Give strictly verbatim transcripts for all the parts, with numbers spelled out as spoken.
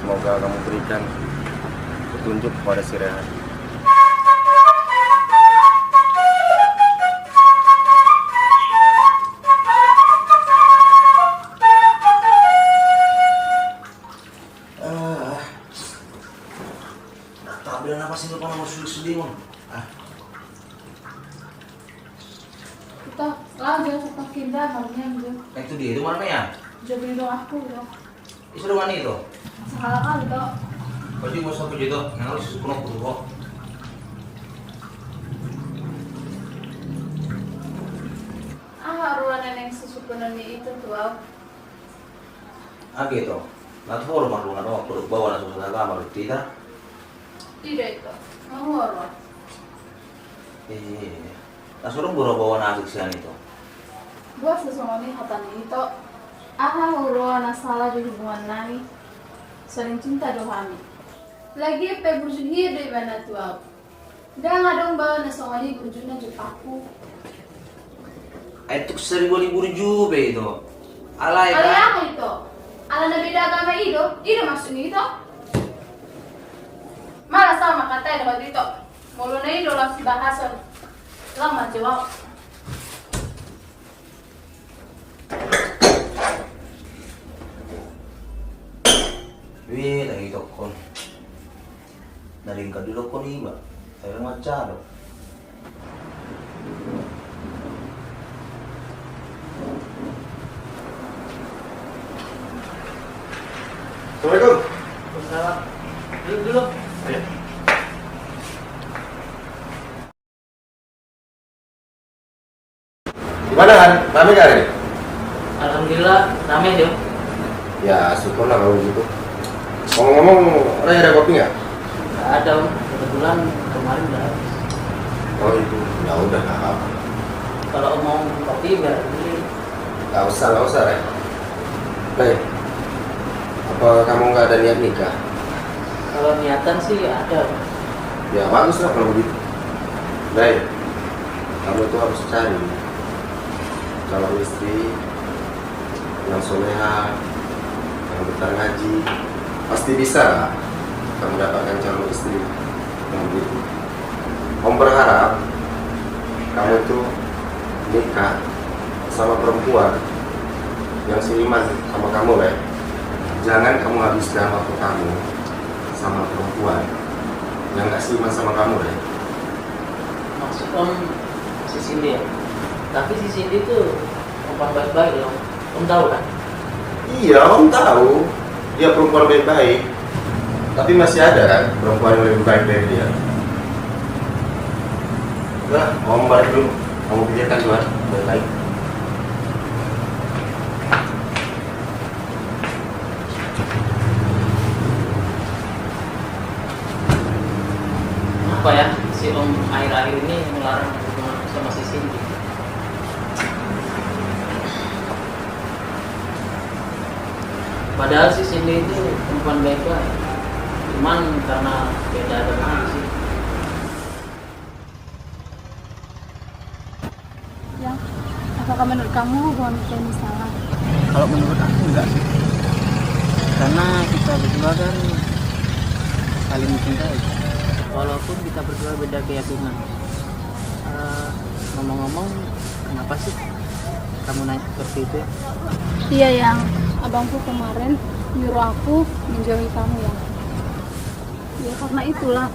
Semoga kamu berikan petunjuk kepada si Rehan. Ah, tak ada apa sih, lupa nomor sulit sedih, Mon. Ah. Ito, laho jo, sepak kinda, marniang jo. Eh, itu dia, itu mana ya? Jo beli dong aku, jo. Iso do mani ito. Sahalak au ito. Pasti gua sapu ito. Nang harus susu kuno kudu kok. Ah, ruan neneng susu kuno ni ito tu au. Age ito. Na tu horo marlungan o, kudu bawa na susu na gama rutita. Tidak ito. Mau horo. Eh. Na so dung huroa baoa na asing sian ito. Boasa songon i hata ni ito? Aha huroa na sala di hubungan nami? Saling cinta do hami. Lagian pe burju hir do ibana tu au. Ndang adong baoa na songon i burjuna jupakku. Ai tuk sari boli burju be ito. Alai alai kan? Aha ito? Ala na beda agama i do? I do maksud ni ito? Malas au mangkatai dohot ito. Molo na i do laos sibahason. Lam ma jo au. Wih, lagi tokon. Dari engka di lokon iba. Saya macalo. Assalamualaikum. Waalaikumsalam. Duduk dulu. Iya. Gimana, Han? Rame gak hari ini? Alhamdulillah, rame, Jo. Ya, syukurlah kalau begitu. Ngomong-ngomong, Ray ada kopi nggak? Nggak ada, Om. Kebetulan kemarin udah habis. Oh, itu. Ya udah, nggak apa-apa. Kalau Om mau kopi, biar beli. Nggak usah, nggak usah, Ray. Ray, apa kamu nggak ada niat nikah? Kalau niatan sih ada, Om. Ya, baguslah kalau begitu. Ray, kamu itu harus cari calon istri yang soleha, yang pintar ngaji. Pasti bisa kamu dapatkan calon istri yang begitu. Om berharap kamu itu nikah sama perempuan yang seiman sama kamu, Ray. Jangan kamu habiskan waktu kamu sama perempuan yang nggak seiman sama kamu, Ray. Maksud Om si Cindy ya? Tapi si Cindy tuh perempuan baik-baik loh. Om tahu kan? Iya, Om tahu. Dia perempuan baik-baik. Tapi masih ada kan perempuan yang lebih baik dari dia? Udah, Om balik dulu. Kamu pikirkan dulu, ah, baik-baik. Kenapa ya si Om akhir-akhir ini melarang hubungan sama si Cindy? Padahal si Cindy itu perempuan baik-baik. Cuman karena beda agama aja sih. Yang, apakah menurut kamu hubungan kita ini salah? Kalau menurut aku enggak sih. Karena kita berdua kan saling mencintai. Walaupun kita berdua beda keyakinan. Eh, ngomong-ngomong, kenapa sih kamu nanya seperti itu? Iya, Yang. Abangku kemarin nyuruh aku menjauhi kamu, Yang. Ya, karena itulah.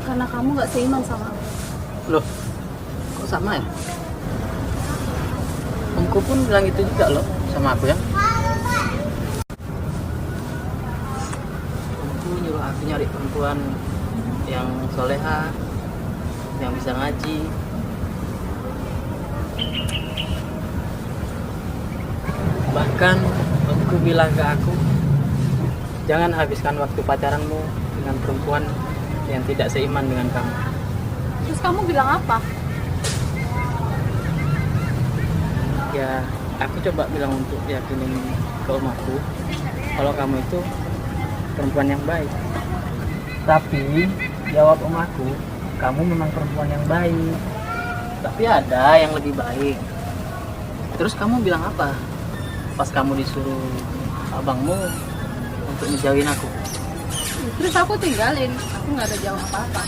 Karena kamu nggak seiman sama aku. Loh, kok sama ya? Omku pun bilang gitu juga loh sama aku, Yang. Omku nyuruh aku nyari perempuan yang soleha, yang bisa ngaji. Bahkan omku bilang ke aku, "Jangan habiskan waktu pacaranmu dengan perempuan yang tidak seiman dengan kamu." Terus kamu bilang apa? Ya, aku coba bilang untuk yakinin ke om aku kalau kamu itu perempuan yang baik. Tapi jawab om aku, "Kamu memang perempuan yang baik, tapi ada yang lebih baik." Terus kamu bilang apa pas kamu disuruh abangmu Ninggalin aku. Terus aku tinggalin, aku nggak ada jawab apa-apa.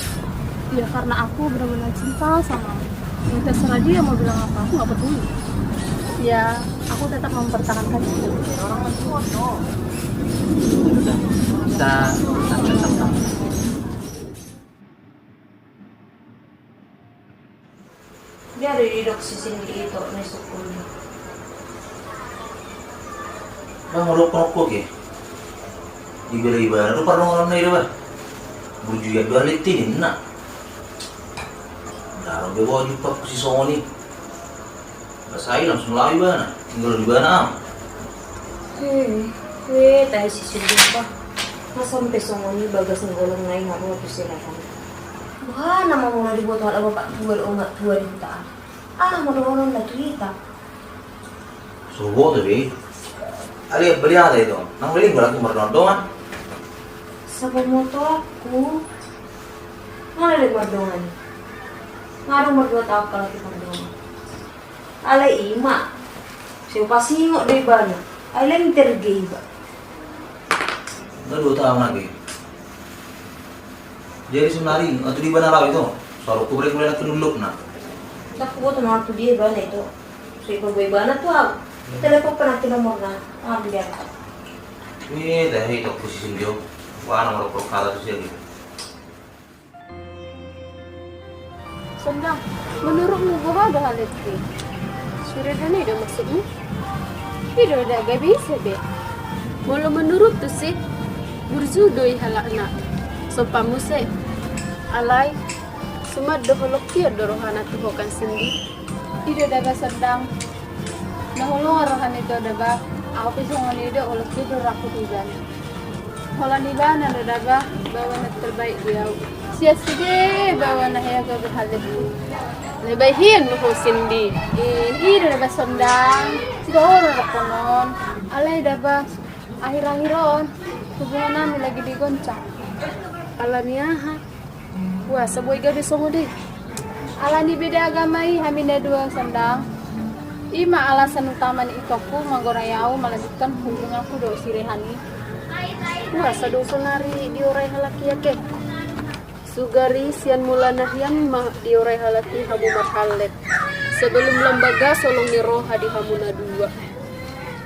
Ya karena aku benar-benar cinta sama kamu. Ya terserah dia mau bilang apa, aku nggak peduli. Ya aku tetap mempertahankan itu. Orang tua no. Udah, kita santai-santai. Dia ada di dok sisi di itu, na isuk kuliah. Bang, rokok-rokok ya? Di bela ibana tu parnongonan na ida, Bang. Burju ya dua liti ni, nak. Darah dia bawa jumpa ku si Songoni. Basai langsung lawi bana, tinggal di bana am. Hmm, weh, tahe si Sunding, Pak. Masa sampe songon i bagas ni holong na i nga ro tu si Rehan. Boha na mamora diboto ala bapak tua do omak tua di huta. Ah, molo holong na tu hita. Sobo tu be. Ari beli ada itu. Nang beli berarti mardongan-dongan. Sabo motorku. Mana le mardongan? Nga adong mardongan, tau kalau kita mardongan. Alai ima, sai hupasingot do ibana. Ai lenter ge iba. Nga dua taon lagi. Jadi sonari, atau di mana lagi tu? Suara ku brek mulai nanti nuluk na. Tak kuat na tu dia ibana itu. Sai pabuat ibana tu au. Telepon pe nanti nomorna. Ah, biar. Weh, dah itu posisi dia. Wah, nomor perkara tu sia gitu. Sondang, menurutmu boha do halak i? Si Rehan i do maksudmu? I do da gabe ise be. Molo menurutku tusi, burju do i halakna. Sompa muse. Alai, suman do holong pion do rohana tu ho kan Sindi. I do da ba Sondang. Na holong rohana i do da ba, au pe songon i do holong pion do rohangku tu ibana. Holan ibana do da ba, baoa na terbaik di au. Sia sude baoa na hea gabe halak i. Lebai hian do ho Sindi. I, i do da ba Sondang. Sude ho do dohonon. Alai da ba, akhir-akhir on hubungan nami lagi digoncang. Ala ni aha? Boasa boi gabe songon i? Ala ni beda agama i hami na dua Sondang. I ma alasan utama ni itongku manggorai au malanjutkan hubunganku dohot si Rehan i. Boasa do sonari diorai halak i ate? Sugari sian mulana hian ma diorai halak i hamu marhallet. Sebelum lam bagas holong ni roha di hamu na dua.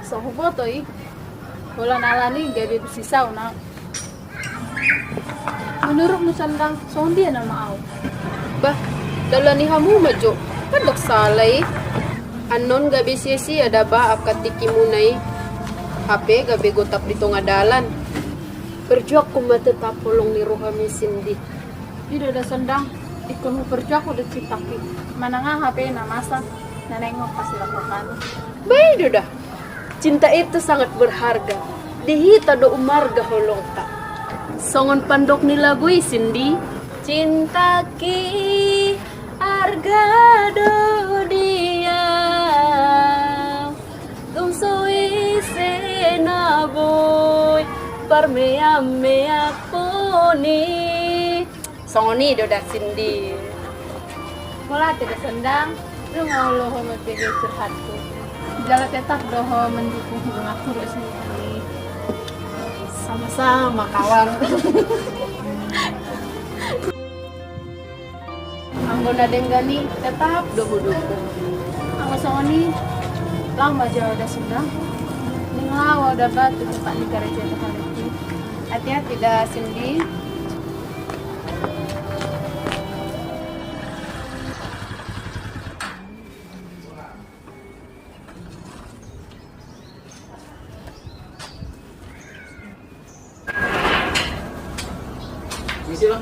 So huboto i. Holan ala ni gabe bersisa au na. Menurutmu Sondang, songon dia nama au? Bah, dalan ni hamu ma jo. Kan dok sala i. Annon gabe sia-sia da ba angka tingkimuna i. Hape gabe gotap di tonga dalan. Perjuangku ma tetap holong ni rohami Sindi. I do da Sondang, ingkon huperjuangku do cintaku i. Manang aha pe na masa, na naeng masilakokan. Bah, i do da. Cinta itu sangat berharga. Di hita do umarga holongta. Songon pandok ni lagu i Sindi. Cintaku arga do di au. Tung so ise na boi parmeam-meampon i. Songon i do da Sindi. Mauliate da Sondang, nunga olo ho mambege curhatku. Jala tetap do ho mendukung hubunganku dohot si Rehan i. Sama-sama kawan. Anggo na denggan i tetap do hudukung. Anggo songon i, laho ma jo au da Sondang. Ninna au da ba tu tempat ni karejo tu halak i. Hati-hati da Sindi. Misi, Bang.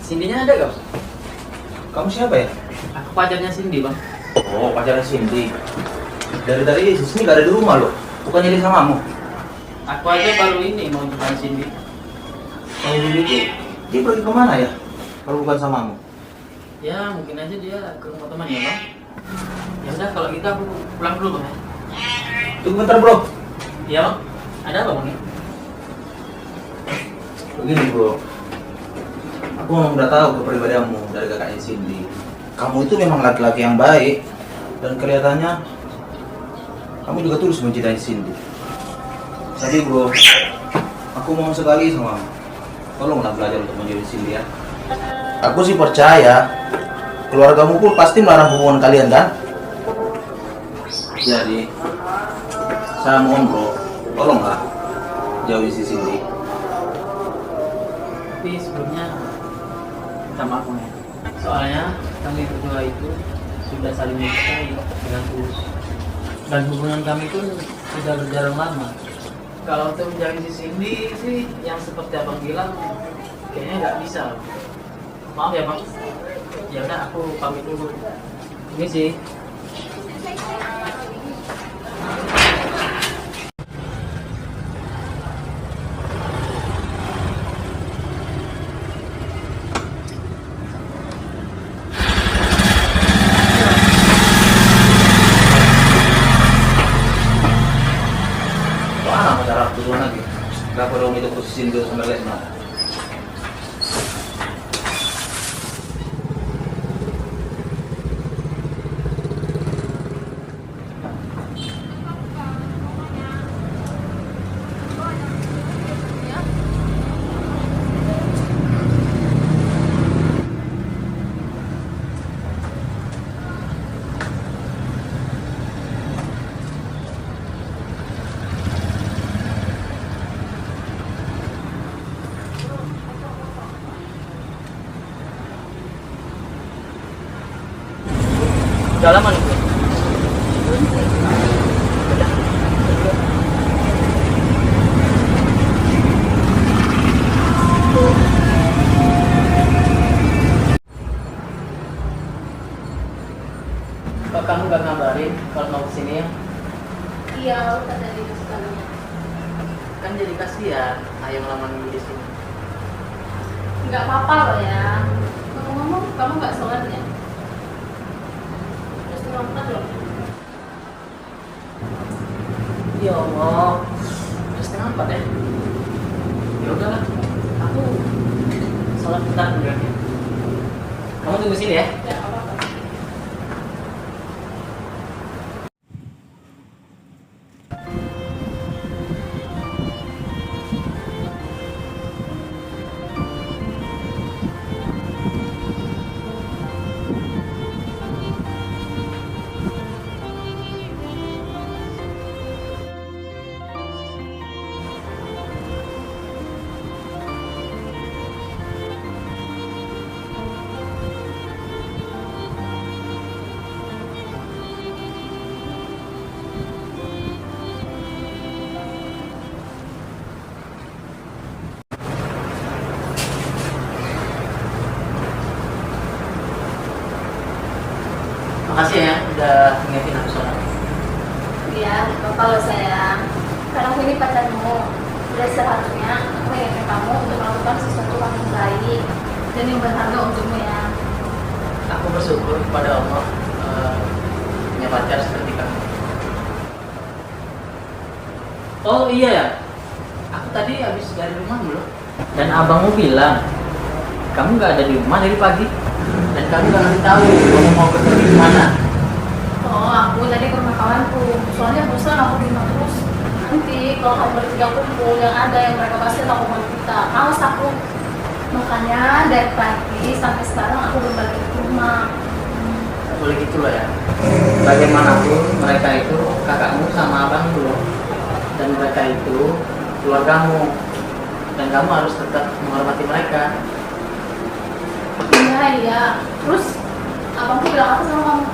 Sindinya ada gak, Bang? Kamu siapa ya? Aku pacarnya Sindi, Bang. Oh, pacarnya Sindi. Dari tadi di sini gak ada di rumah loh. Bukannya dia samamu? Aku aja baru ini mau jumpa Sindi. Kalau begitu, dia pergi kemana ya? Kalau bukan samamu? Ya, mungkin aja dia ke rumah teman ya, Bang. Ya udah, kalau gitu aku pulang dulu, Bang, ya. Tunggu bentar, Bro. Iya, Bang. Ada apa, Bang, ya? Begini, Bro. Aku memang udah tahu kepribadianmu dari kakaknya Cindy. Kamu itu memang laki-laki yang baik dan kelihatannya kamu juga tulus mencintai Cindy. Jadi, Bro, Aku mohon sekali sama kamu, tolonglah belajar untuk menjauhi Cindy ya. Aku sih percaya, keluargamu pun pasti melarang hubungan kalian kan? Jadi, saya mohon bro, tolonglah jauhi si Cindy. Tapi sebelumnya, minta maaf Bang ya. Soalnya kami berdua itu sudah saling mencintai dengan tulus. Dan hubungan kami pun sudah berjalan lama. Kalau untuk menjauhi si Cindy sih, yang seperti abang bilang, kayaknya nggak bisa. Maaf ya bang. Ya udah, aku pamit dulu. Ini sih. Wah, anak pacar aku tuh lagi. Gak perlu itu posisi dulu sama Lesma. Udah lama nunggu. Kok kamu gak ngabarin kalau mau kesini ya? Iya, aku kata dia sekarang. Kan jadi kasihan, ayo lama nunggu di sini. Nggak apa-apa loh ya. Ngomong-ngomong, kamu nggak sholat ya? Terus kenapa loh? Ya Allah, udah setengah empat ya? Ya udahlah, aku sholat bentar dulu ya. Kamu tunggu sini ya. Ya, nggak apa-apa. Makasih ya, udah ngingetin aku sholat. Iya, nggak apa-apa loh sayang. Karena aku ini pacarmu, udah seharusnya aku mengingatkan kamu untuk melakukan sesuatu hal yang baik dan yang berharga untukmu ya. Aku bersyukur kepada Allah, eh, punya pacar seperti kamu. Oh iya ya, aku tadi habis dari rumahmu loh. Dan abangmu bilang, kamu nggak ada di rumah dari pagi. Dan kami nggak ngasih tahu kamu mau pergi ke mana. Oh, aku tadi ke rumah kawanku. Soalnya bosan aku di rumah terus. Nanti kalau kamu bertiga kumpul, yang ada yang mereka bahas tentang hubungan kita. Males aku. Makanya dari pagi sampai sekarang aku belum balik ke rumah. Nggak boleh gitu loh ya. Bagaimanapun mereka itu kakakmu sama abangmu loh. Dan mereka itu keluargamu. Dan kamu harus tetap menghormati mereka. Iya, iya. Terus, abangku bilang apa sama kamu?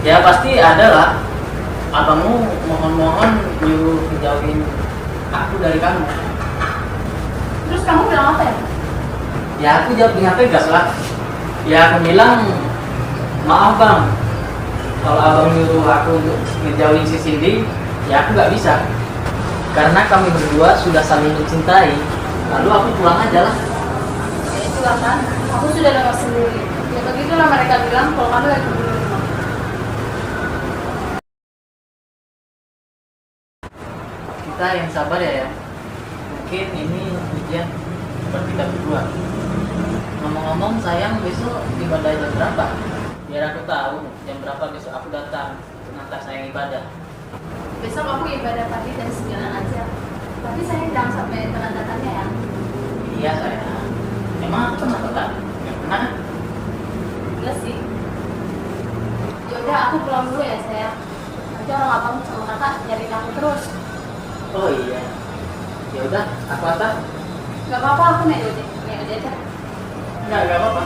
Ya, pasti ada lah. Abangmu mohon-mohon nyuruh jauhin aku dari kamu. Terus kamu bilang apa ya? Ya, aku jawab dengan tegas lah. Ya, aku bilang, "Maaf, Bang. Kalau Abang nyuruh aku untuk ngejauhin si Cindy, ya aku nggak bisa. Karena kami berdua sudah saling mencintai. Lalu aku pulang aja lah." Ya, itulah kan. Aku sudah dengar sendiri. Ya, begitulah mereka bilang kalau kamu lagi di rumah. Kita yang sabar ya, ya. Mungkin ini ujian buat kita berdua. Ngomong-ngomong, sayang, besok ibadah jam berapa? Biar aku tahu jam berapa besok aku datang untuk ngantar sayang ibadah. Besok aku ibadah pagi dan sejalan aja. Tapi saya jangan sampai telat datangnya ya. Iya, sayang. Emang aku pernah telat? Nggak pernah, kan? Enggak sih. Ya udah, aku pulang dulu ya, sayang. Nanti orang abang sama kakak nyariin aku terus. Oh iya. Ya udah, aku antar. Nggak apa-apa, aku naik ojek. Naik ojek aja. Enggak, enggak apa-apa.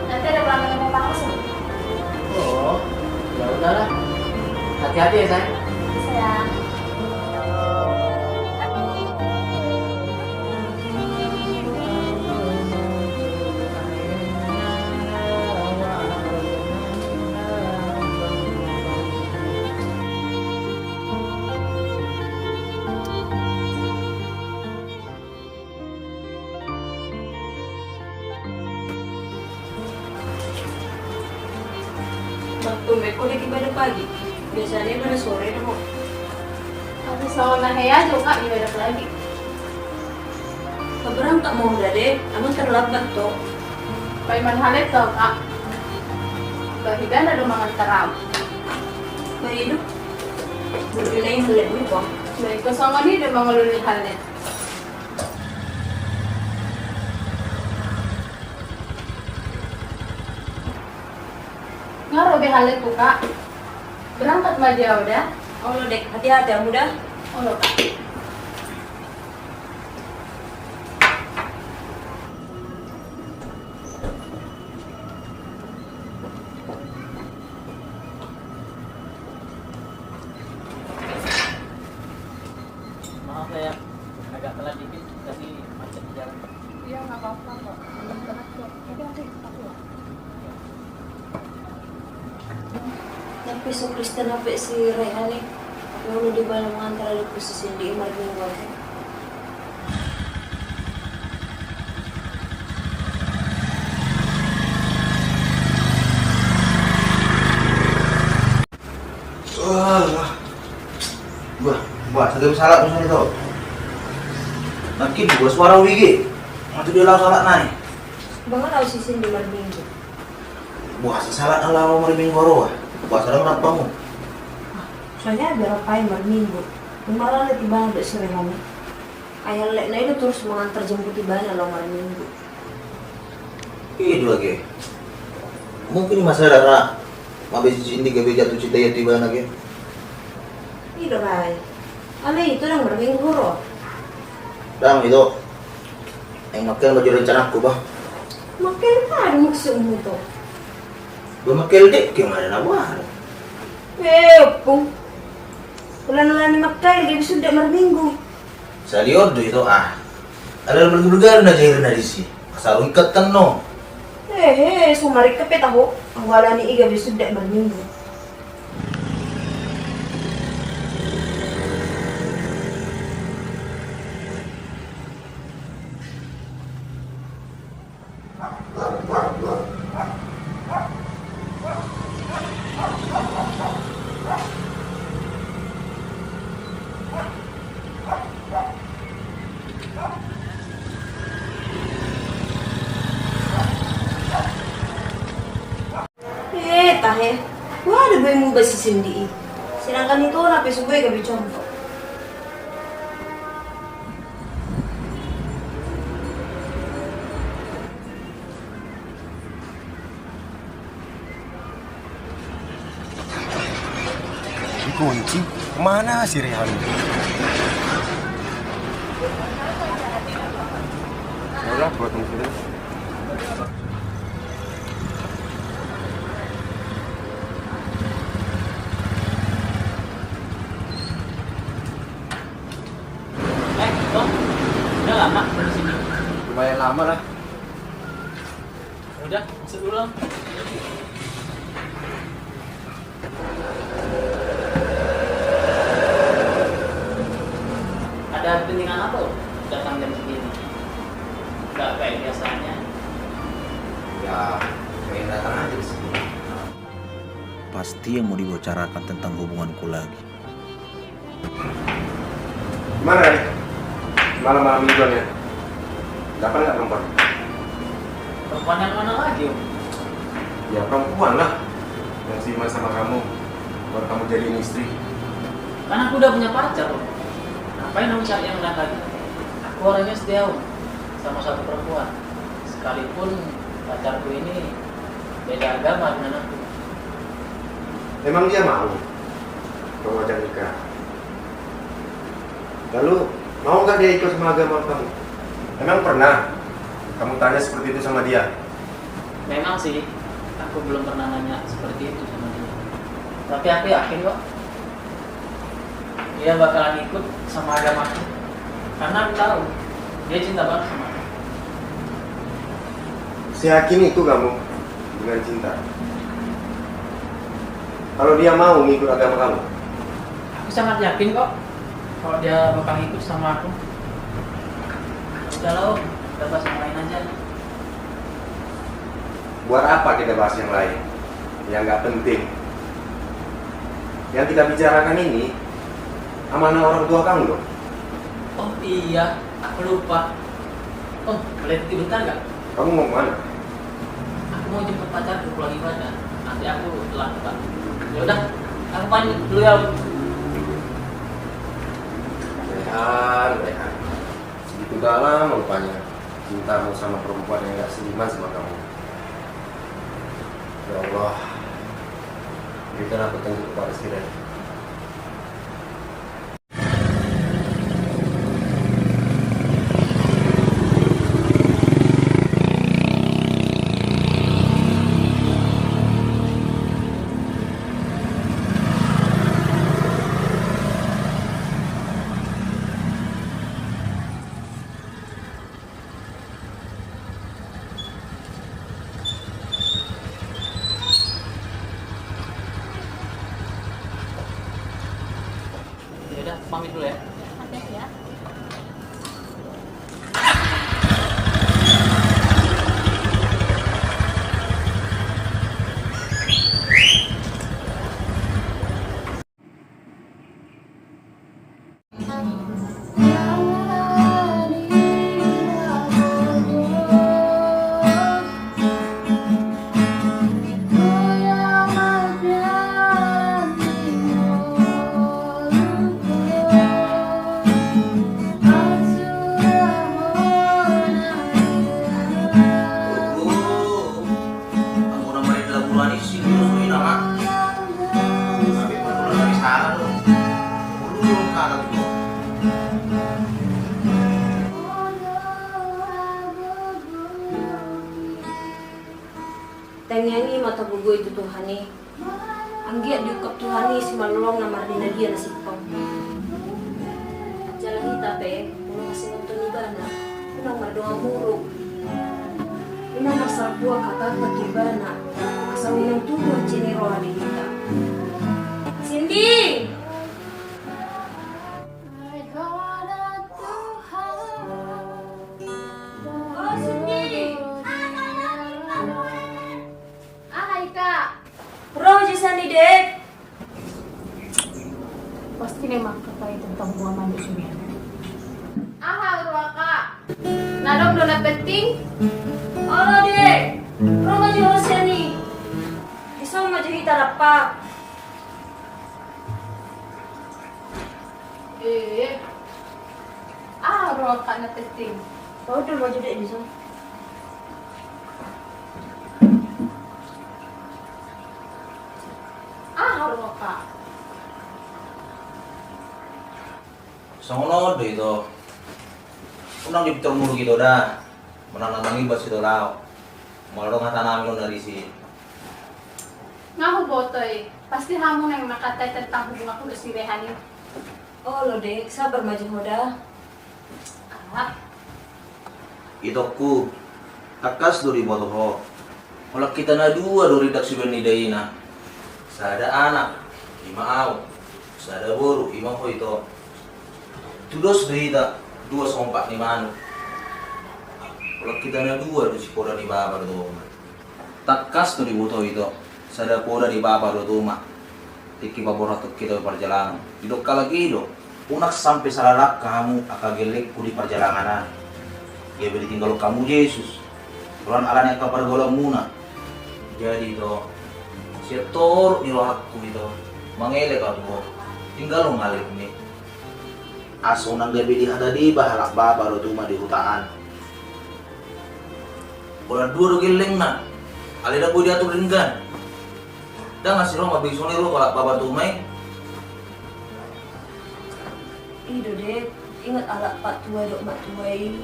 Nanti ada pelanggan yang mau pangkas nih. Oh, ya udahlah. Hati-hati ya, sayang. Sayang. Tumben ho dek ibadah pagi. Biasanya ibadah sore do ho. Tapi songon na hea do kak ibadah pagi. Berangkat ma ho da dek, amang terlambat do. Paima hallet do kak. Bahi bana do mangantar au. Bahi do. Bujur na i hallet do bang. Bahi ko songon i do mangoloi hallet. Nga ro be halletku kak. Berangkat ma jo au da. Olo dek, hati-hati hamu da. Olo kak. Maaf ya, agak telat dikit, tadi macet di jalan. Iya, nggak apa-apa kok. Belum telat kok. Nanti aku. Tapi so Kristen apa si Rehan nih? Tapi udah di bala mangantar ada posisi di Marminggu. Wah, wah, satu salat musuh itu. Makin dua suara wigi. Mati dia lawan salat nai. Bang, lau sisin di Marminggu. Buasa salat na laho Marminggu ro ah. Buasa dang rap hamu. Soalnya biar apa ya Marminggu. Malah nanti bang ada sore kami. Ayah lek na itu terus mengantar jemput ibana laho Marminggu. Iya dua ge. Mungkin masa rara mabe si Cindy gabe jatuh cinta ya tiba na ge. Iya dua. Ale itu dang Marminggu ro. Dang itu. Yang makan baju rencanaku bah. Makan apa ada maksudmu tuh? Bah makan dek gimana na buah. Eh, opung. Ulan-ulan ni makan dia sudah Marminggu. Salior do itu ah. Ada bergulgar na jair na disi. Asal ikat kan no. Eh, eh, sumarik ke petaho. Angwalani iga dia sudah Marminggu. Eh, tahe. Wah, ada gue mau basi sendiri. Sedangkan itu lah pesu gue gak contoh. Dikunci? Mana si Rehan? Udah, buat sini. Eh, Bang, udah lama di sini? Lumayan lama lah. Udah, masuk dulu, Bang. Ada kepentingan apa lo datang jam segini? Nggak kayak biasanya. Ya, pengen datang aja ke sini. Pasti yang mau dibicarakan tentang hubunganku lagi. Gimana, Rik? Malam-malam mingguan ya? Dapat nggak perempuan? Perempuan yang mana lagi, Om? Ya, perempuan lah. Yang seiman sama kamu. Buat kamu jadiin istri. Kan aku udah punya pacar, Om. Apa Ngapain kamu cari yang lain lagi? Aku orangnya setia, Om, sama satu perempuan. Sekalipun pacarku ini beda agama dengan aku. Emang dia mau kamu ajak nikah? Lalu, mau nggak dia ikut sama agama kamu? Emang pernah kamu tanya seperti itu sama dia? Memang sih, aku belum pernah nanya seperti itu sama dia. Tapi aku yakin kok, dia bakalan ikut sama agamaku. Karena aku tahu, dia cinta banget sama aku. Seyakin itu kamu dengan cinta? Kalau dia mau ngikut agama kamu? Aku sangat yakin kok, kalau dia bakal ngikut sama aku. Udah lah, Om, kita bahas yang lain aja. Buat apa kita bahas yang lain? Yang nggak penting. Yang kita bicarakan ini amanah orang tua kamu loh. Oh iya, aku lupa. Om, boleh ikut bentar nggak? Kamu mau kemana? Aku mau jemput pacarku pulang ibadah. Nanti aku telat, Pak. Ya udah, aku pamit dulu ya, Om. Rehan, Rehan. Begitu dalam rupanya cintamu sama perempuan yang nggak seiman sama kamu. Ya Allah, berikanlah petunjuk kepada si Rehan. Ya udah, pamit dulu ya. Hati-hati ya. Ampuna marida bulan isi dulu sui nama. Tapi perlu lagi salah dong. Perlu dong kalau gitu. Tangiangi ma tabo i tu Tuhan i. Anggiat diungkap Tuhan i simalolong na marnida dia na sintong. Jala hita pe, molo masingot tu ibana, unang mardongan muruk. Unang marsarpua hata tu ibana, asa unang tubu hansit ni roha di hita. Sindi! Oh, Sindi! Aha, Ika? Ro jo sian i, Dek. Pasti na mangkatai tentang hubungan manjuk sumian. Aha, ro, Aka? Na adong do na penting? Olo, Dek. Ro ma jo ho sian i. Dison ma jo hita rap. Eh. Aha, ro, Aka, na penting? Ro ma jo, Dek, dison. Aha, ro, Aka? Songon on do ito. Unang dipintor muruk ito da. Manang na mangiba sito laho. Molo adong hata nami do na risi. Nga huboto i. Pasti hamu naeng mangkatai tentang hubunganku dohot si Rehan i. Olo, Dek, sabar ma jo ho da. Itongku, tangkas do diboto ho. Holan hita na dua do rindang sibaen ni daina. Sada anak, ima au. Sada boru, ima ho ito. Tudos do hita dua sompak ni manuk. Holan hita na dua do sipoda ni bapa dohot oma. Tangkas do diboto ho ito, sada poda ni bapa dohot oma. Tingki paborhathon hita parjalangan. Didok halak i do, unang sampe salah langkah hamu angka gellengku di parjalangan an. Ia pe ditinggalhon hamu Jesus. Holan alani angka pargaulanmuna. Jadi ito, sian torop ni rohangku ito, mangelek au tu ho. Tinggalhon halak i. Asa unang gabe dihata deba halak bapa dohot uma di huta an. Holan dua do gellengna, alai ndang boi diatur denggan. Ndang asi ro mambege songon i ro halak bapa dohot uma i. I do, Dek, ingot halak pattua dohot mattua i.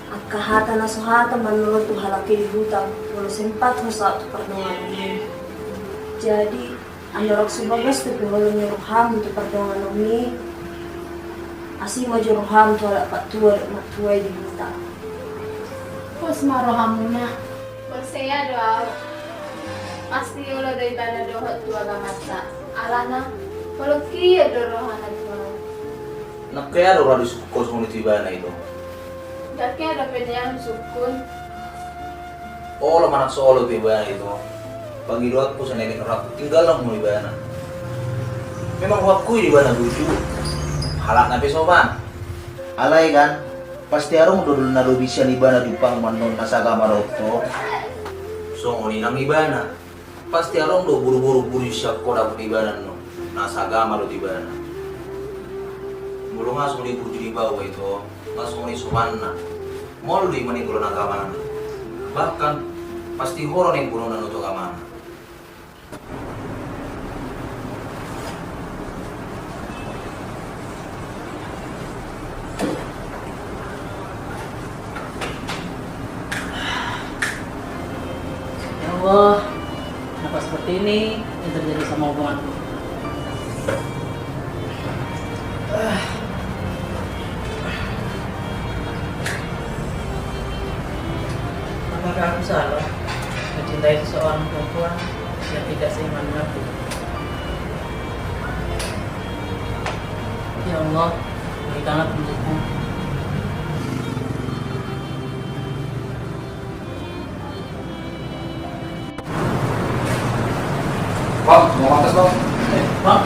Angka hata na so hata manolon tu halak i di huta, molo sempat ho saut tu pardonganon i. Jadi, andorang so bagas dope holong ni roham tu pardonganon i, asi ma jo roham tu halak pattua dohot mattua i di huta. Pos ma rohamuna. Porsea do au. Pasti olo do ibana dohot tu agamanta. Alana holong hian do rohana tu au. Nangkin adong ra disungkun songon i tu ibana i do. Nangkin adong pe nian sungkun. Olo manang so olo tu ibana i do. Pangidoanku songon i, tinggalhon ma ibana. Memang huakui do ibana burju. Halakna pe sopan. Alai kan, pasti adong do dolok na lobi sian ibana jumpang annon na sagama dohot ho. Songon i nang ibana. Pasti adong do boruboru burju sian ho dapot ibana annon, na sagama dohot ibana. Molo nga songon i burju ni baoa i do, nga songon i sopanna. Maol do i manigor na agamana. Bahkan, pasti ho do na imboanonna tu agamana. Ya Allah, kenapa seperti ini yang terjadi sama hubunganku? Apakah aku salah mencintai seseorang perempuan yang tidak seiman denganku? Ya Allah, berikanlah petunjukmu. Bang, mau atas, Bang. Eh, Bang.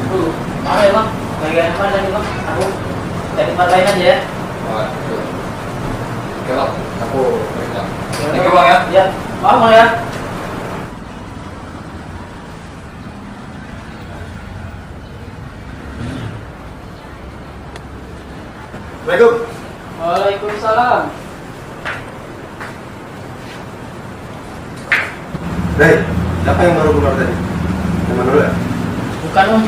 Aduh, maaf ya, Bang. Lagi ada masalah nih, Bang. Aku cari tempat lain aja ya. Waduh. Oke, Bang. Aku balik, Bang. Thank you, Bang, ya. Ya, maaf, Bang, ya. Assalamualaikum. Waalaikumsalam. Dai, siapa yang baru keluar tadi? Teman dulu ya? Bukan, Om.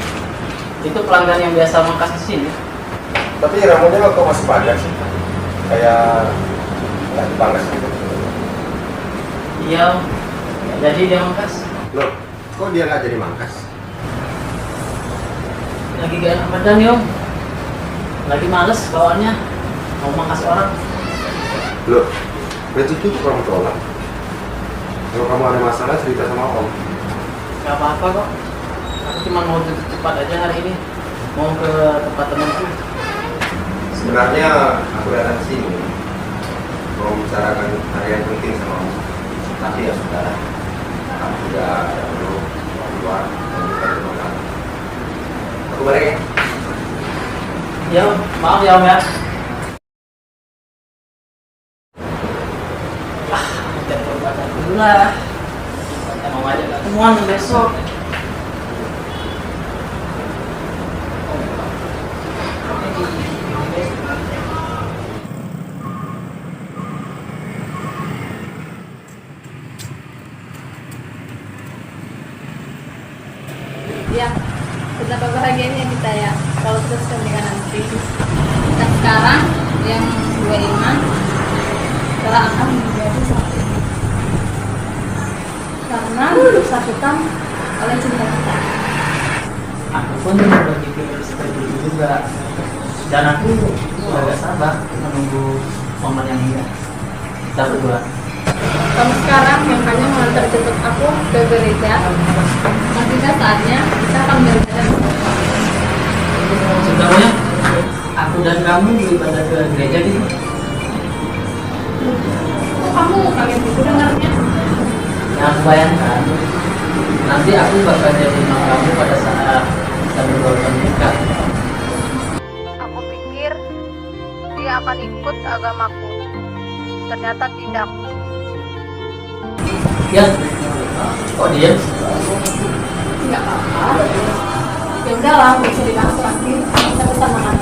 Itu pelanggan yang biasa mangkas di sini. Tapi rambutnya kok masih panjang sih? Kayak nggak dipangkas gitu. Iya, Om. Nggak jadi dia mangkas. Loh, kok dia nggak jadi mangkas? Lagi gak enak badan nih, Om. Lagi males bawaannya. Mau mangkas orang. Loh, itu tuh kamu tolak. Kalau kamu ada masalah, cerita sama Om. Gak apa-apa kok. Aku cuma mau cepat aja hari ini. Mau ke tempat temanku. Sebenarnya aku datang ke sini mau membicarakan hal yang penting sama Om. Tapi ya sudah lah. Aku sudah ada perlu keluar dan bukan rumah kamu. Aku balik ya. Ya, maaf ya, Om, ya. Ah, telepon pacar dulu lah. Kita mau ngajak ketemuan besok. Ya, betapa bahagianya kita ya, kalau terus pernikahan nanti. Kita sekarang yang dua iman, kelak akan menjadi satu iman. Karena dipersatukan oleh cinta kita. Aku pun berpikir seperti itu juga. Dan aku sudah gak sabar menunggu momen yang indah. Kita berdua. Kamu sekarang yang hanya mengantar jemput aku ke gereja, dan tiba saatnya kita akan beribadah bersama. Sebenarnya, aku dan kamu beribadah ke gereja gitu. Kok kamu kaget gitu dengarnya? Yang aku bayangkan, nanti aku bakal jadi imam kamu pada saat kita berdua menikah. Aku pikir dia akan ikut agamaku. Ternyata tidak. Ya, kok diam? Nggak apa-apa. Ya udahlah, nggak usah dibahas lagi. Kita pesan makan.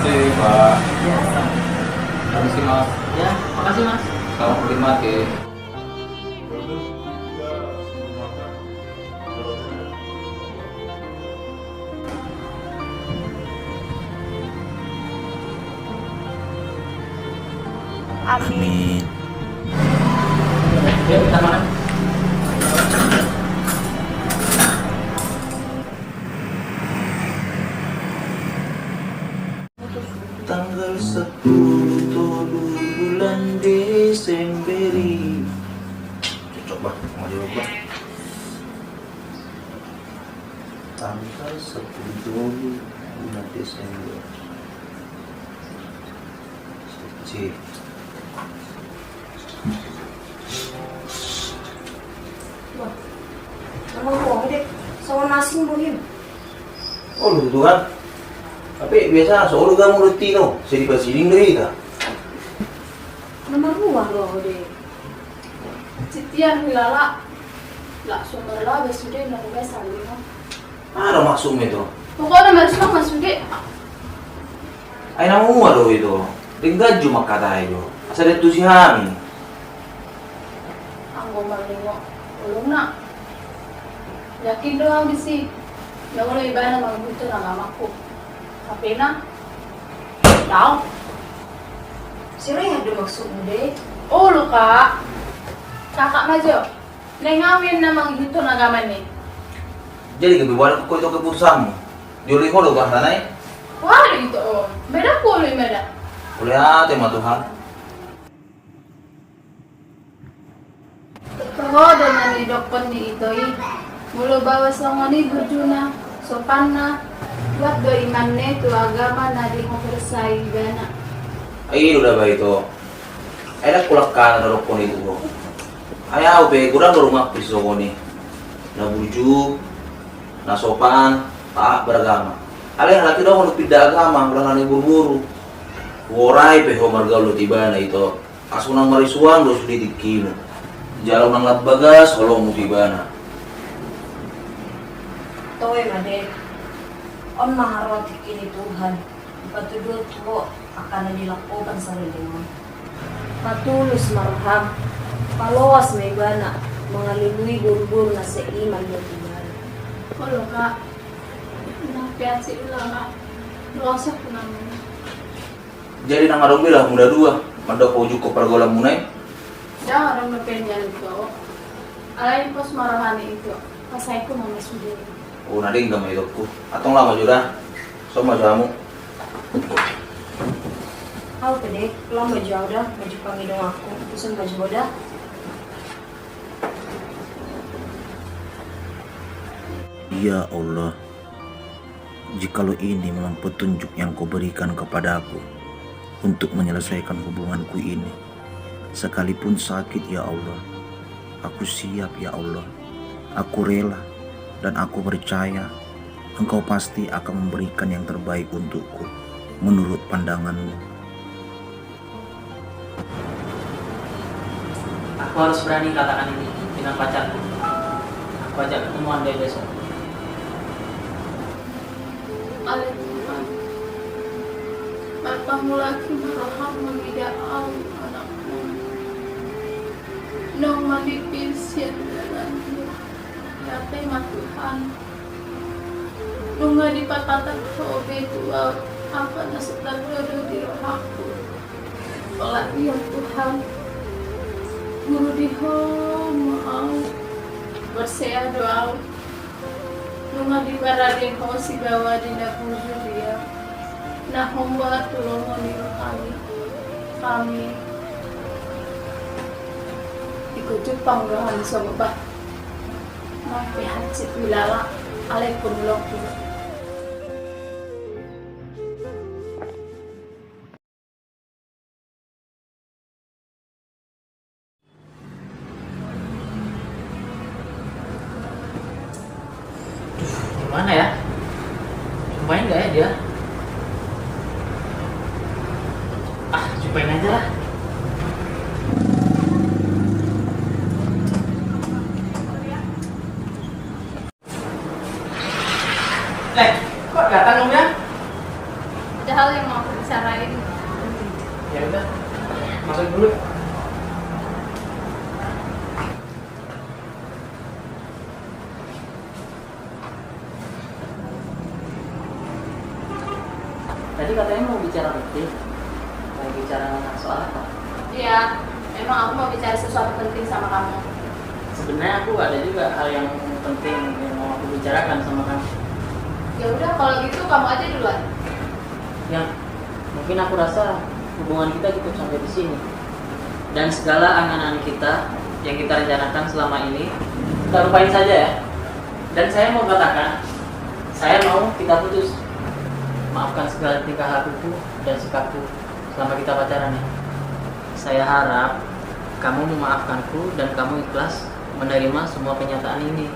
Makasih, Pak. Ya. Permisi, Mas. Ya, makasih, Mas. Selamat menikmati. Amin. Amin. Ya, kita mana? Tanggal sepuluh tolu bulan Desember i. Cocok, Bah, mau jawab, Bah. Tanggal sepuluh tolu bulan Desember. Sip. Wah, memang bohong deh, songon asing bohim. Olo do kan. Tapi biasa so olo gamu do tino, sai dipasiding do hita. Na marmuar do ho deh. Sitian hilala. Langsung marlaba sude na udah saling. Aha maksudmu itu? Pokokna marsuang ma sude. Ai na mua do itu. Denggan ju mangkatai jo. Asa diantusi hami. Anggo marningot ulungna, yakin do au disi. Na olo ibana mangihuthon agamaku. Hapena, dao. Sirehat do maksudmu deh? Olo, Kak. Kakak ma jo. Naeng au ia na mangihuthon agama ni. Jadi gabe boanak ho ito keputusanmu. Jolo i ho do bah tanai. Wah, do ito. Beda polo i mada. Mauliate ma Tuhan. Toho do na nidokkon ni ito i. Molo baoa songon i burjuna, sopanna, kuat do imanna tu agama na dihaporseai ibana. Ai i do da bah ito. Ai ndang kulangkana na dokkon i tu ho. Ai au pe godang do rumangku songon i. Na burju, na sopan, taat beragama. Alai halak i do ngolu pinda agama, godang na niboruboru. Huorai pe ho margaul dohot ibana ito. Asa unang marisuang do sude tingkimu. Jala unang lam bagas holongmu tu ibana. Toe ma deh. On ma haroa tingki ni Tuhan. Dipatuduhon tu ho angka na nilangkopan saleleng on. Matulus ma roham. Paloas ma ibana mangalului boruboru na seiman dohot ibana. Olo, Kak. Nang pe hansit ulang, Kak. Loas au tu namuna. Jadi nang adong be rohamuna dua mandok paujungkon pargaulanmuna i? Ndang adong dope nian ito. Alai pos ma roha ni ito. Pasaingkon ma sude. O, na denggan ma itongku. Antong laho ma jo da. Son ma jo hamu. Au pe deh, laho ma jo au da, maju pangido aku. Tuson ma jo ho da. Ya Allah, jikalau ini memang petunjuk yang Kau berikan kepadaku untuk menyelesaikan hubunganku ini, sekalipun sakit, ya Allah, aku siap, ya Allah. Aku rela dan aku percaya Engkau pasti akan memberikan yang terbaik untukku menurut pandangan-Mu. Aku harus berani katakan ini dengan pacarku. Aku ajak ketemuan dia besok. Ale Tuhan, marpangula ma roham mangida au anakmu. Naung mandipi sian dalan dia. Ate ma Tuhan. Nunga dipatandahon Ho be tu au angka na so tardodo di rohangku. Pola ia Tuhan, guru di Ho ma au. Porsea do au. Nunga diparade Ho sibawa di na burju dia. Na hombar tu lomo ni rohami. Hami. Ingkon jumpang do hami songon bah. Nang pe hansit huilala, alai ingkon ulokku. Duh, di mana ya? Main nggak ya dia? Ah, jumpain aja lah. Eh, kok datang kamu ya? Ada hal yang mau aku bicarain. Ya udah, masuk dulu. Tadi katanya mau bicara penting. Mau bicara soal apa? Iya, emang aku mau bicara sesuatu penting sama kamu. Sebenarnya aku ada juga hal yang penting yang mau aku bicarakan sama kamu. Ya udah, kalau gitu kamu aja duluan. Ya, mungkin aku rasa hubungan kita cukup sampai di sini. Dan segala angan-angan kita yang kita rencanakan selama ini, kita lupain saja ya. Dan saya mau katakan, saya mau kita putus. Maafkan segala tingkah lakuku dan sikapku selama kita pacaran ya. Saya harap kamu memaafkanku dan kamu ikhlas menerima semua kenyataan ini.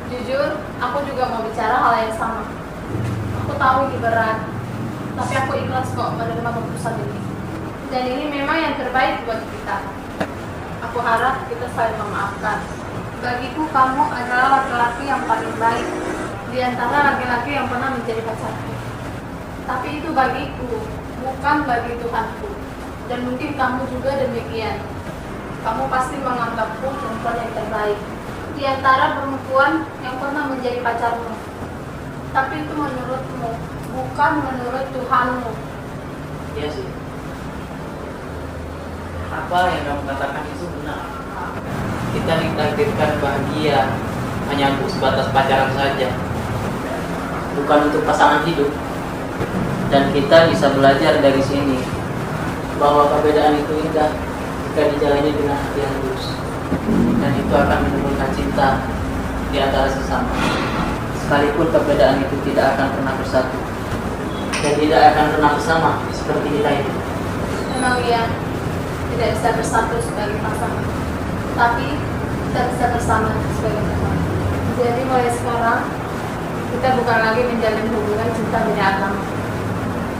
Jujur, aku juga mau bicara hal yang sama. Aku tahu ini berat, tapi aku ikhlas kok menerima keputusan ini. Dan ini memang yang terbaik buat kita. Aku harap kita saling memaafkan. Bagiku, kamu adalah laki-laki yang paling baik di antara laki-laki yang pernah menjadi pacarku. Tapi itu bagiku, bukan bagi Tuhanku. Dan mungkin kamu juga demikian. Kamu pasti menganggapku perempuan yang terbaik di antara perempuan yang pernah menjadi pacarmu. Tapi itu menurutmu, bukan menurut Tuhanmu. Iya sih. Apa yang kamu katakan itu benar. Kita ditakdirkan bahagia hanya untuk sebatas pacaran saja, bukan untuk pasangan hidup. Dan kita bisa belajar dari sini bahwa perbedaan itu indah jika dijalani dengan hati yang tulus. Dan itu akan menumbuhkan cinta di antara sesama. Sekalipun perbedaan itu tidak akan pernah bersatu dan tidak akan pernah bersama seperti kita ini. Memang iya, tidak bisa bersatu sebagai pasangan, tapi kita bisa bersama sebagai teman. Jadi mulai sekarang, kita bukan lagi menjalin hubungan cinta beda agama,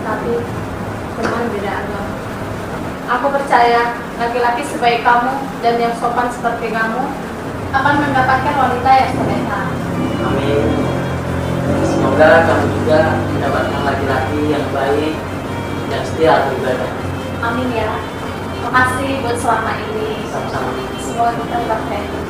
tapi teman beda agama. Aku percaya laki-laki sebaik kamu dan yang sopan seperti kamu akan mendapatkan wanita yang soleha. Amin. Semoga kamu juga mendapatkan laki-laki yang baik dan setia beribadah. Amin ya. Makasih buat selama ini. Sama-sama. Semoga kita tetap kayak gini.